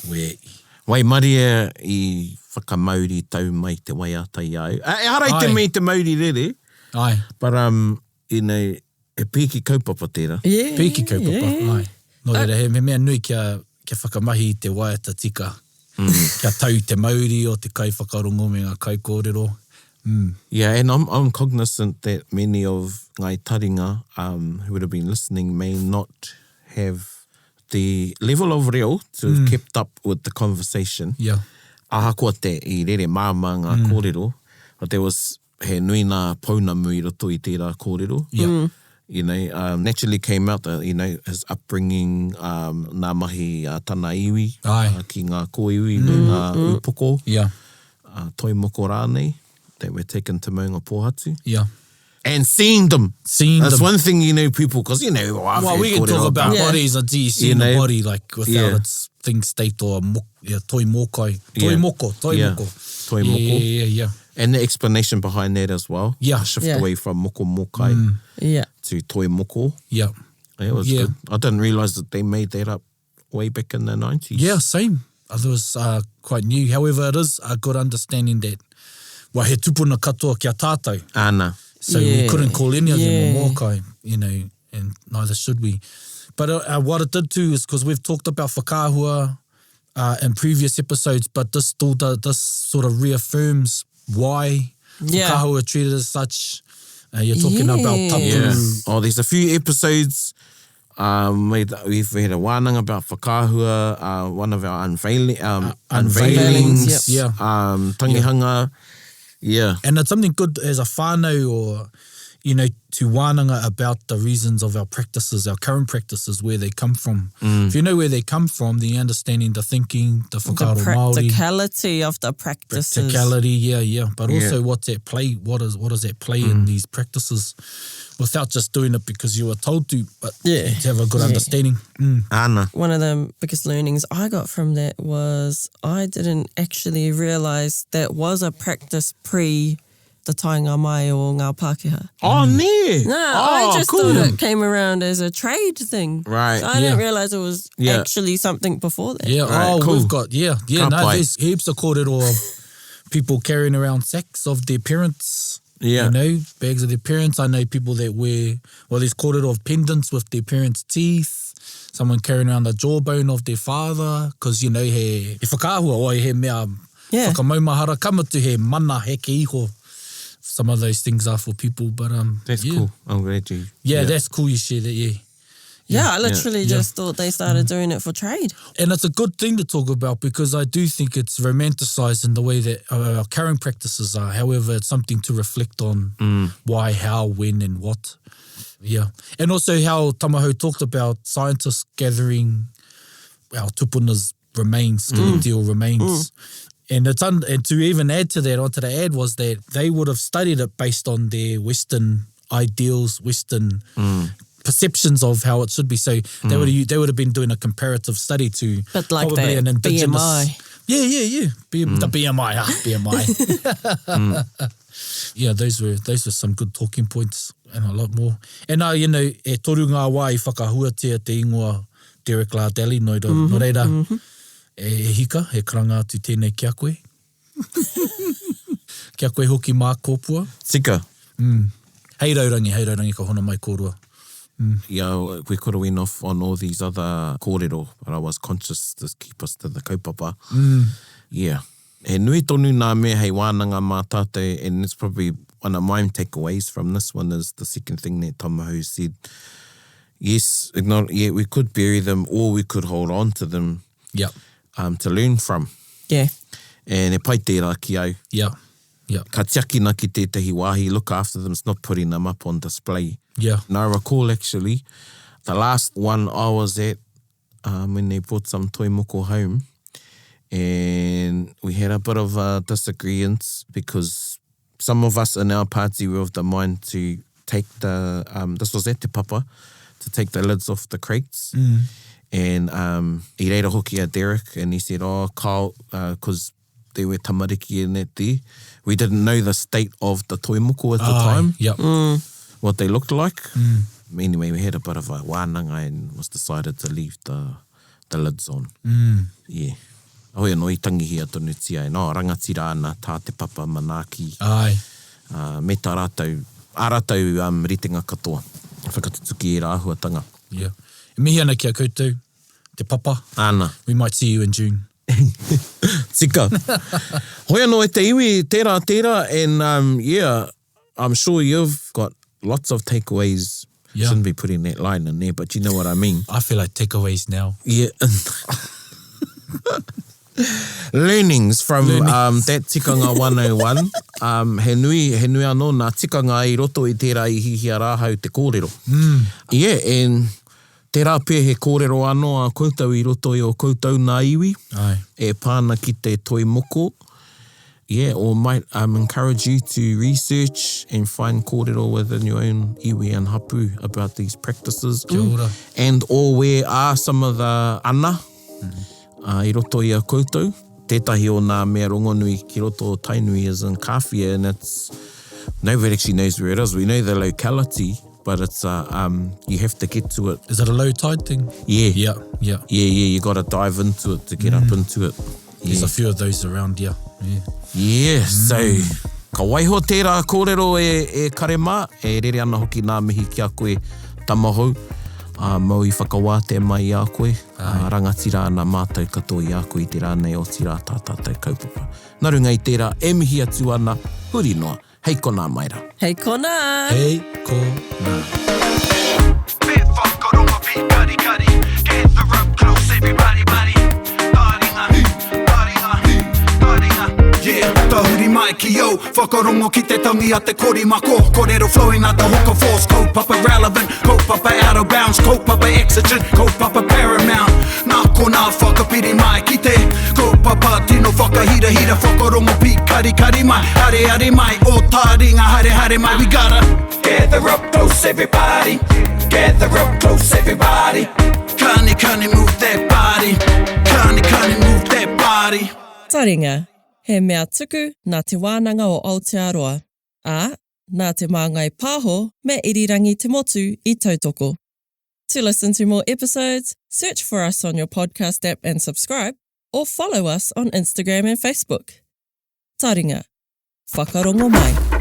Wēi. Waimarie i whakamauri tau mai te waiata i a au. Ehara i te mea i te mauri rere. Ai. But um, you know, he pīki kaupapa tērā. Yeah. Pīki kaupapa, yeah. ai. Nō reira, he mea nui kia, kia whakamahi i te waiata tika. Kia tau te mauri o te kaiwhakarongo me ngā kaikōrero. Mm. Yeah, and I'm, I'm cognizant that many of Ngāi Taringa um, who would have been listening may not have the level of reo to have kept up with the conversation. Yeah. Ahakoa te i rere māmā ngā kōrero, but there was he nui nā pounamu i roto i tērā kōrero. Yeah. You know, um, naturally came out, the, you know, his upbringing, um, nā mahi a tana iwi, Ai. uh, ki ngā kōiwi me ngā upoko, Yeah. uh, toi moko rānei, that were taken to Maungapōhatu. Yeah. And seeing them. Seeing That's them. one thing, you know, people, because, you know, I've Well, heard we can kōrero talk about Yeah. bodies until you see You the know? body, like, without Yeah. its thing state or mo, yeah, toi mōkai. Toi Yeah. moko, toi Yeah. moko. Toi yeah, moko. Yeah, yeah, yeah. And the explanation behind that as well. Yeah. The shift Yeah. away from moko mōkai Yeah. to toi moko. Yeah. It was Yeah. good. I didn't realise that they made that up way back in the 90s. Yeah, same. It was uh, quite new. However, it is a good understanding that well, he tupuna katoa kia tātou. Ana. So we Yeah. couldn't call any of them a Yeah. mōkai, you know, and neither should we. But uh, uh, what it did too is because we've talked about whakaahua uh, in previous episodes, but this still does, this sort of reaffirms why Yeah. whakaahua are treated as such. Uh, you're talking about Yeah. tapu. Yeah. Oh, there's a few episodes. Um, we, we've had a wānanga about whakaahua, uh, one of our unveiling, um, unveilings, unveilings, yep. um, tangihanga. Yeah. And it's something good as a whānau or, you know, to wānanga about the reasons of our practices, our current practices, where they come from. If you know where they come from, the understanding, the thinking, the The whakaaro Māori. practicality of the practices. Practicality, yeah, yeah. But also Yeah. what's at play, what is what is at play in these practices without just doing it because you were told to, but Yeah. to have a good Yeah. understanding. Mm. Ana. One of the biggest learnings I got from that was I didn't actually realise that was a practice pre the tainga mai o ngā Pākehā. Oh, ne. No, oh, I just cool. thought it came around as a trade thing. Right. So I didn't Yeah. realise it was Yeah. actually something before that. Yeah, Right, oh, cool. we've got, yeah, yeah, Ka no, pai. there's heaps of kōrero of people carrying around sacks of their parents. Yeah. You know, bags of their parents. I know people that wear, well, there's kōrero of pendants with their parents' teeth. Someone carrying around the jawbone of their father, because, you know, he, he whakaahua, or he mea Yeah. whakamaumahara, ka mutu he mana, he ke iho. Some of those things are for people, but um, That's yeah. cool. I'm glad you. Yeah, that's cool you share that, yeah. Yeah, I literally Yeah. just thought they started doing it for trade. And it's a good thing to talk about because I do think it's romanticized in the way that uh, our current practices are. However, it's something to reflect on why, how, when, and what. Yeah. And also how Tamahou talked about scientists gathering our tupuna's remains, skeletal remains. And it's un- and to even add to that, onto the add was that they would have studied it based on their Western ideals, Western perceptions of how it should be. So they would have, they would have been doing a comparative study to But like probably that an indigenous BMI. Yeah, yeah, yeah. B- The BMI, ah, BMI. Yeah, those were those were some good talking points and a lot more. And uh, you know, e toru ngā wā i whakahuatia te ingoa Derek Lardelli, no, mm -hmm, no reira, mm -hmm. e, e hika, he karanga atu tēnei ki a koe. ki a koe hoki mā kōpua. Tika. Hei raurangi, hei raurangi ka hono mai kōrua. Yeah, we could have went off on all these other kōrero, but I was conscious to keep us to the kaupapa. Yeah. He nui tonu nā mea hei wānanga mā tātou, and it's probably one of my takeaways from this one is the second thing that Tamahou said. Yes, ignore, yeah, we could bury them or we could hold on to them Yeah, um, to learn from. Yeah. And e pai tērā ki au. yeah, yeah, Ka tiakina ki tētahi wāhi, look after them, it's not putting them up on display. yeah. And I recall actually, the last one I was at um, when they brought some toi moko home, and we had a bit of a disagreement because some of us in our party were of the mind to take the, um, this was at Te Papa, to take the lids off the crates. And um, i reira hoki a Derek, and he said, oh, Kyle, because there were tamariki in that there. We didn't know the state of the toi moko at the Ai, time Yeah, what they looked like. Anyway, we had a bit of a wānanga and was decided to leave the, the lids on. Mm. Yeah. Hoi anō, i tangihia tonutia and oh, rangatira ana tā Te Papa manaaki. Āe. Uh, me tā rātou, ā rātou um, ritenga katoa. Whakatutuki ērā āhuatanga. Yeah. E mihi ana ki a koutou, Te Papa. Āna. We might see you in June. Tika. Hoi anō e te iwi, tērā, tērā, and um, yeah, I'm sure you've got lots of takeaways. Yeah. Shouldn't be putting that line in there, but you know what I mean. I feel like takeaways now. Yeah. Learnings from Learnings. Um, that tikanga 101. Um, he nui, he nui anō nā tikanga i roto i tērā i hihia rāhau te kōrero. Mm. Yeah, and tērā pea he kōrero anō a koutou i roto i o koutou nā iwi. Ai. E pā ana ki te toi moko. Yeah, or might um, encourage you to research and find kōrero within your own iwi and hapu about these practices. Kia ora. And or where are some of the ana mm. uh, i roto i a koutou. Tētahi o nā mea rongonui ki roto o Tainui is in Kāwhia and it's, nobody actually knows where it is. We know the locality, but it's uh, um, you have to get to it. Is it a low tide thing? Yeah. Yeah, yeah. Yeah, yeah, you got to dive into it to get mm. up into it. Yeah. There's a few of those around, yeah. Yeah, yeah mm. so ka waiho tērā kōrero e, e kare mā, e rere ana hoki nā mihi ki a koe tamahou, a mau i whakawātea mai i a koe, a, rangatira ana mātou katoa i a koe i te rā nei otirā tā tātou kaupapa. Nā runga i tērā, e mihi atu ana, huri noa. Hei konā mai rā. Hei konā! Hei konā. Me whakarongo be karikari Gather up close everybody buddy Taringa, taringa, taringa Yeah, tahuri mai ki au Whakarongo ki te tangi a te korimako Korero flowing like the hook of force Kaupapa relevant, kaupapa out of bounds Kaupapa exigent, kaupapa paramount Nā konā whakapiri mai ki te kaupapa tino whakahirahira Whakarongo pīkarikari mai, areare mai Ō tāringa haere haere mai We gotta gather up close everybody Gather up close everybody Kani kani move that body Kani kani move that body Taringa, he mea tuku nā Te Wānanga o Aotearoa, ā, nā Te Māngai Pāho me Irirangi Te Motu i tautoko. To listen to more episodes, search for us on your podcast app and subscribe, or follow us on Instagram and Facebook. Taringa. Whakarongo mai.